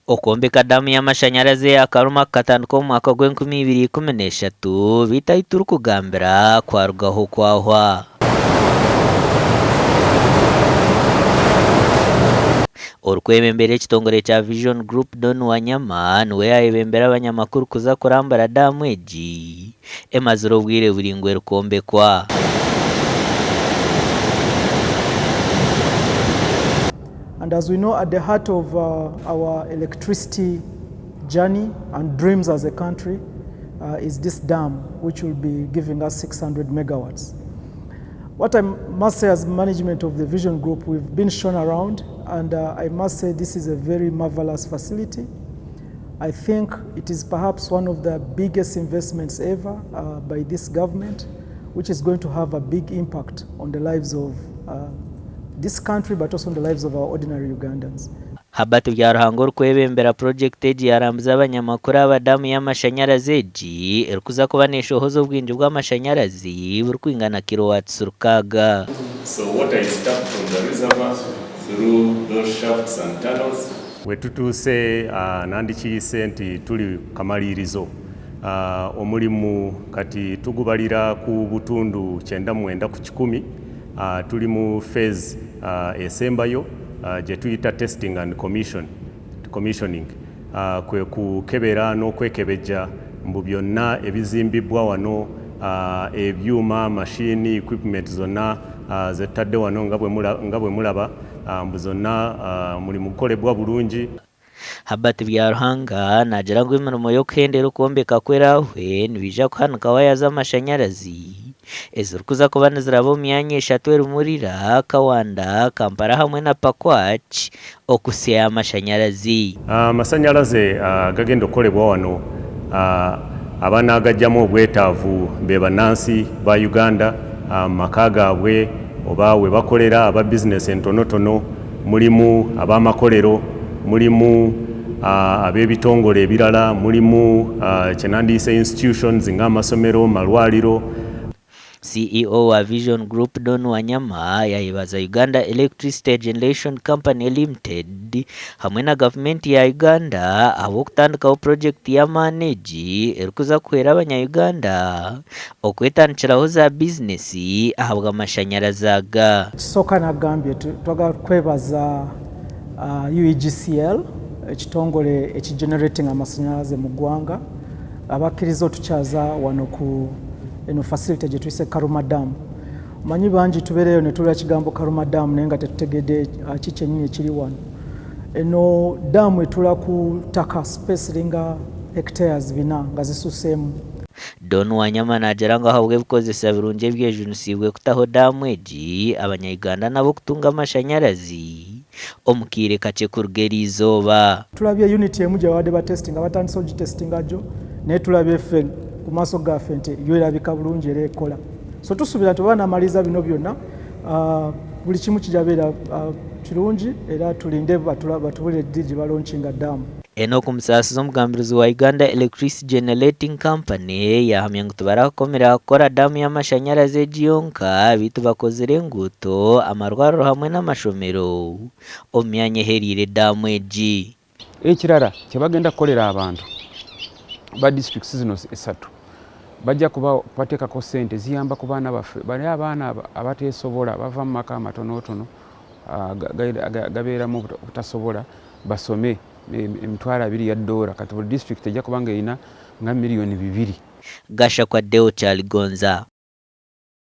Okwombeka daamu y'amashanyarazi eya Karuma kukatandika omu mwaka gw'enkumi ibiri ikumi n'eshatu beitu ahu turikugambira kwarugaho kwahwa. Orikwebembera ekitongore kya Vision Group Don Wanyama niwe yaayebembera abanyamakuru kuza kurambura daamu egi emazire obwire buraingwa erikwombekwa. And as we know at the heart of our electricity journey and dreams as a country is this dam which will be giving us 600 megawatts. What I must say as management of the Vision Group, we've been shown around and I must say this is a very marvelous facility. I think it is perhaps one of the biggest investments ever by this government, which is going to have a big impact on the lives of this country but also on the lives of our ordinary Ugandans. Herbert Byaruhanga orikwebembera purogyekiti egi yaarambuza abanyamakuru aba daamu y'amashanyarazi egi erikuza kuba neeshohoza obwingi bw'amashanyarazi burikwingana kilowatts 600. So water is tapped from the reservoir through those shafts and tunnels. Wetutuuse nandikiyise nti tuli kukamariirizo. Omurimu kati tugubarira ku butundu 99 ku kikumi. Turi mu phase esembayo gyetuyita testing and commissioning. Kwe kukebera n'okwekebejja mbu byonna ebizimbibwa wano, ebyuma, mashini, equipment zonna zetutadde wano nga bwe mulaba mbu zonna omulimu gukorebwa bulungi. Herbert Byaruhanga naagira ngu emirimo y'okuhendera okwombeka ku eraahwe nibaija kuhanika waaya z'amashanyarazi ezirikuza kuba niziraba omu myanya eshatu erimu Lira, Kawanda, Kampala hamwe na Pakwach okuhitsya amashanyarazi. Amasanyaraze agagenda okukorebwa wano abanagagyamu obwetaavu be bannansi ba Uganda omu maka gaabwe oba webakorera aba bizinesi entonotono. Mulimu ab'amakorero, mulimu ab'ebitongore ebirala, mulimu kyenandiyise institutions ng'amasomero, malwariro. CEO wa Vision Group Don Wanyama yayebaza Uganda Electricity Generation Company Limited hamwe na gavumenti ya Uganda ahabw'okutandikaho purogyekiti y'amaani egi erikuza kuhwera abanya Uganda Okwetandikiraho za bizinesi ahabw'amashanyarazi aga. Ekisooka nagambye twagala kwebaza UEGCL ekitongore eki generatinga amasanyaraze mu ggwanga abakkiriza otukyaza wano ku eno facility gyetuyise Karuma Dam. Omanyi bangi tubeereyo netuwulira ekigambo Karuma Dam naye nga tetutegedde ki kyenyini ekiri wano. Eno daamu etula ku ttaka space eringa hectares bina nga zisuseemu. Don Wanyama naagira ngu ahabw'ebikozesa birungi ebyejunisiibwe kutaho daamu egi, abanya-Uganda nabo kutunga amashanyarazi omu kaire kakye kuruga eriizooba. Tulabye unit emu gyebabadde batestinga batandise ogitestinga gyo naye tulabye ffe ku maaso gaffe nti yo erabika bulungi era ekola so tusuubira nti bwebanamaliriza bino byonna buli kimu kijja beera kirungi era tulinde batubulire ddi gyebalonkinga daamu. Enock Musasizi omugambirizi wa Uganda Electricity Generating Company yaahamya ngu tibarakukomire aha kukora daamu y'amashanyarazi egi yonka beitu bakozire enguuto, amarwariro hamwe n'amashomero omu myanya ehereire daamu egi. Ekirara kyebagenda kukorera abantu ba districts zino esatu bajja kuba batekako sente ziyamba ku baana baffe bali abaana abatesobola bava mu maka amatonotono gabeeramu obutasobola basome 20,000 ya ddoola kati buli disitulikiti ejja kuba nga erina nga 2,000,000. Gashakwa Deo Kyaligonza.